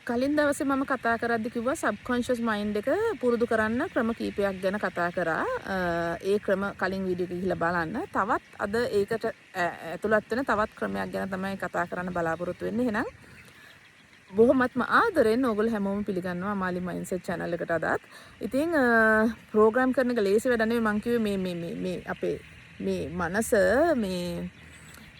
කලින් දවසේ මම කතා කරද්දි කිව්වා සබ්කොන්ෂස් මයින්ඩ් එක පුරුදු කරන්න ක්‍රම කීපයක් ගැන කතා කරා. ඒ ක්‍රම කලින් වීඩියෝ එක ගිහිල්ලා බලන්න. තවත් අද ඒකට ඇතුළත් වෙන තවත් ක්‍රමයක් ගැන තමයි කතා කරන්න බලාපොරොත්තු වෙන්නේ. එහෙනම් බොහොමත්ම ආදරෙන් ඕගොල්ලෝ හැමෝම පිළිගන්නවා අමාලි මයින්ඩ්සෙට් චැනල් එකට අදත්. ඉතින් ප්‍රෝග්‍රෑම් කරන එක ලේසි වැඩක් නෙවෙයි. මං කිව්වේ මේ මේ මේ මේ අපේ මේ මනස මේ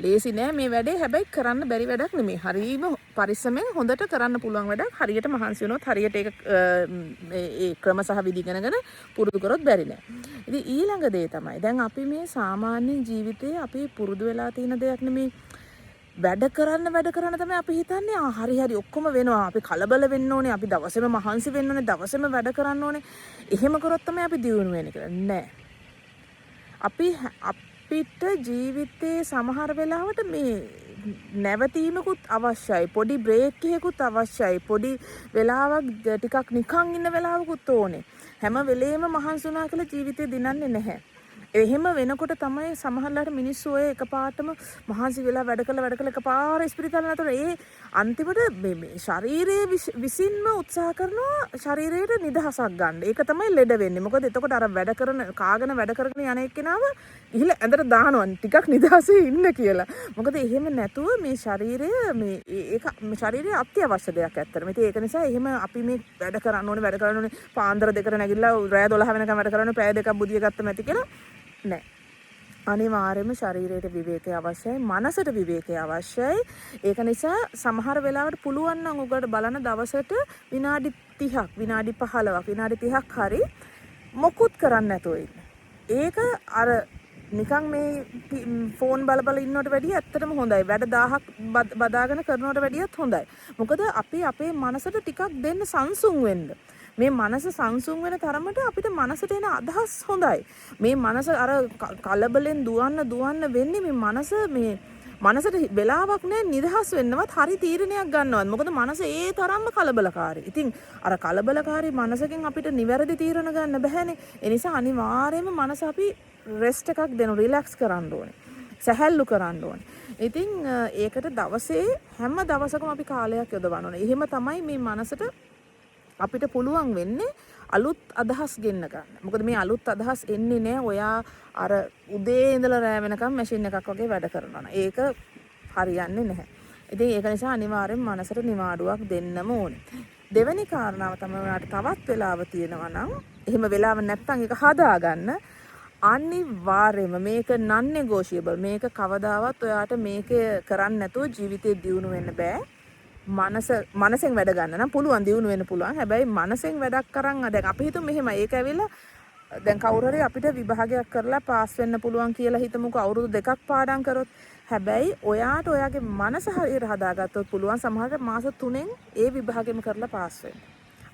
ලේසි නෑ මේ වැඩේ. හැබැයි කරන්න බැරි වැඩක් නෙමෙයි. හරීම පරිස්සමෙන් හොඳට කරන්න පුළුවන් වැඩක්. හරියට මහන්සි වුණොත්, හරියට ඒක ඒ ක්‍රම සහ විදි ඉගෙනගෙන පුරුදු කරොත් බැරි නෑ. ඉතින් ඊළඟ දේ තමයි, දැන් අපි මේ සාමාන්‍ය ජීවිතේ අපි පුරුදු වෙලා තියෙන දෙයක් නෙමෙයි. වැඩ කරන්න වැඩ කරන්න තමයි අපි හිතන්නේ, ආ හරි හරි ඔක්කොම වෙනවා. අපි කලබල වෙන්න ඕනේ, අපි දවසේම මහන්සි වෙන්න ඕනේ, දවසේම වැඩ කරන්න ඕනේ, එහෙම කරොත් තමයි අපි දියුණු වෙන්නේ කියලා. නෑ. අපිට ජීවිතේ සමහර වෙලාවට මේ නැවතීමකුත් අවශ්‍යයි. පොඩි බ්‍රේක් එකකුත් අවශ්‍යයි. පොඩි වෙලාවක් ටිකක් නිකන් ඉන්න වෙලාවකුත් ඕනේ. හැම වෙලේම මහන්සි වුණා කියලා ජීවිතේ දිනන්නේ නැහැ. එහෙම වෙනකොට තමයි සමහරලාට මිනිස්සු ඔය එකපාරටම මහන්සි වෙලා වැඩ කළා වැඩ කළා එකපාර ඉස්පිරිතාලේ නතර, ඒ අන්තිමට මේ මේ ශරීරයේ විසින්ම උත්සාහ කරනවා ශරීරයට නිදහසක් ගන්න. ඒක තමයි ලෙඩ වෙන්නේ. මොකද එතකොට අර වැඩ කරන කාගෙන වැඩ කරගෙන යන එක්කෙනාව ගිහිල්ලා ඇඳට දානවා ටිකක් නිදහසේ ඉන්න කියලා. මොකද එහෙම නැතුව මේ ශරීරය මේ ඒක මේ ශරීරය අත්‍යවශ්‍ය දෙයක් ඇත්තටම. ඉතින් ඒක නිසා එහෙම අපි මේ වැඩ කරන්න ඕනේ, වැඩ කරන්න ඕනේ, පාන්දර 2ට නැගිටලා රෑ 12 වෙනකම් වැඩ කරන්න ඕනේ, පැය 2ක් බුදිය ගත්තම ඇති කියලා නෑ. අනිවාර්යයෙන්ම ශරීරයට විවේකය අවශ්‍යයි, මනසට විවේකය අවශ්‍යයි. ඒක නිසා සමහර වෙලාවට පුළුවන් නම් ඔයගොල්ලෝ බලන දවසට විනාඩි 30ක්, විනාඩි 15ක්, විනාඩි 30ක් හරි මොකුත් කරන්න නැතුව ඉන්න. ඒක අර නිකන් මේ ෆෝන් බල බල ඉන්නවට වැඩිය ඇත්තටම හොඳයි. වැඩ 1000ක් බදාගෙන කරනවට වැඩියත් හොඳයි. මොකද අපි අපේ මනසට ටිකක් දෙන්න සංසුන් වෙන්න. මේ මනස සංසුන් වෙන තරමට අපිට මනසට එන අදහස් හොඳයි. මේ මනස අර කලබලෙන් දුවන්න දුවන්න වෙන්නේ මේ මනස මේ මනසට වෙලාවක් නෑ නිදහස් වෙන්නවත්, හරි තීරණයක් ගන්නවත්. මොකද මනස ඒ තරම්ම කලබලකාරී. ඉතින් අර කලබලකාරී මනසකින් අපිට නිවැරදි තීරණ ගන්න බැහැනේ. ඒ නිසා අනිවාර්යයෙන්ම මනස අපි රෙස්ට් එකක් දෙන්න, රිලැක්ස් කරන්න ඕනේ. සැහැල්ලු කරන්න ඕනේ. ඉතින් ඒකට දවසේ හැම දවසකම අපි කාලයක් යොදවන්න ඕනේ. එහෙම තමයි මේ මනසට අපිට පුළුවන් වෙන්නේ අලුත් අදහස් ගෙන්න ගන්න. මොකද මේ අලුත් අදහස් එන්නේ නෑ ඔයා අර උදේ ඉඳලා රෑ වෙනකම් මැෂින් එකක් වගේ වැඩ කරනවා නම්. ඒක හරියන්නේ නැහැ. ඉතින් ඒක නිසා අනිවාර්යෙන් මනසට නිවාඩුවක් දෙන්නම ඕනේ. දෙවෙනි කාරණාව තමයි, ඔයාට තවත් වෙලාව තියෙනවා නම්, එහෙම වෙලාව නැත්නම් ඒක හදාගන්න. අනිවාර්යයෙන්ම මේක නන් නෙගෝෂියබල්. මේක කවදාවත් ඔයාට මේක කරන්න නැතුව ජීවිතේ දියුණු වෙන්න බෑ. මනසෙන් වැඩ ගන්න නම් පුළුවන්, දියුණු වෙන්න පුළුවන්. හැබැයි මනසෙන් වැඩක් කරන් දැන් අපි හිතමු මෙහෙමයි. ඒක ඇවිල්ලා දැන් කවුරු හරි අපිට විභාගයක් කරලා පාස් වෙන්න පුළුවන් කියලා හිතමුකෝ අවුරුදු 2ක් පාඩම් කරොත්. හැබැයි ඔයාට ඔයාගේ මනස හරියට හදාගත්තොත් පුළුවන් සමහරට මාස 3න් ඒ විභාගෙම කරලා පාස් වෙන්න.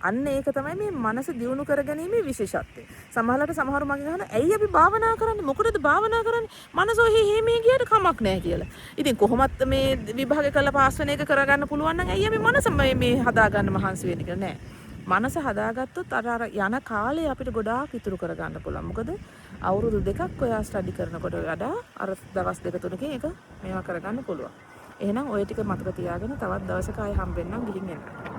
අන්න ඒක තමයි මේ මනස දියුණු කරගැනීමේ විශේෂත්වය. සමහරවිට සමහරු මගෙන් අහනවා, ඇයි අපි භාවනා කරන්නේ? මොකටද භාවනා කරන්නේ? මනස ඔහේ හේ ගියට කමක් නෑ කියලා. ඉතින් කොහොමත් මේ විභාග කරලා පාස් වෙන එක කරගන්න පුළුවන් නම් ඇයි අපි මනස මේ මේ හදාගන්න මහන්සි වෙන්නේ කියලා. නෑ. මනස හදාගත්තොත් අර අර යන කාලය අපිට ගොඩාක් ඉතුරු කරගන්න පුළුවන්. මොකද අවුරුදු 2ක් ඔයා ස්ටඩි කරනකොට වඩා අර දවස් දෙක තුනකින් ඒක මේවා කරගන්න පුළුවන්. එහෙනම් ඔය ටික මතක තියාගෙන තවත් දවසක ආයෙ හම්බෙන්නම්. ගිහින් එන්න.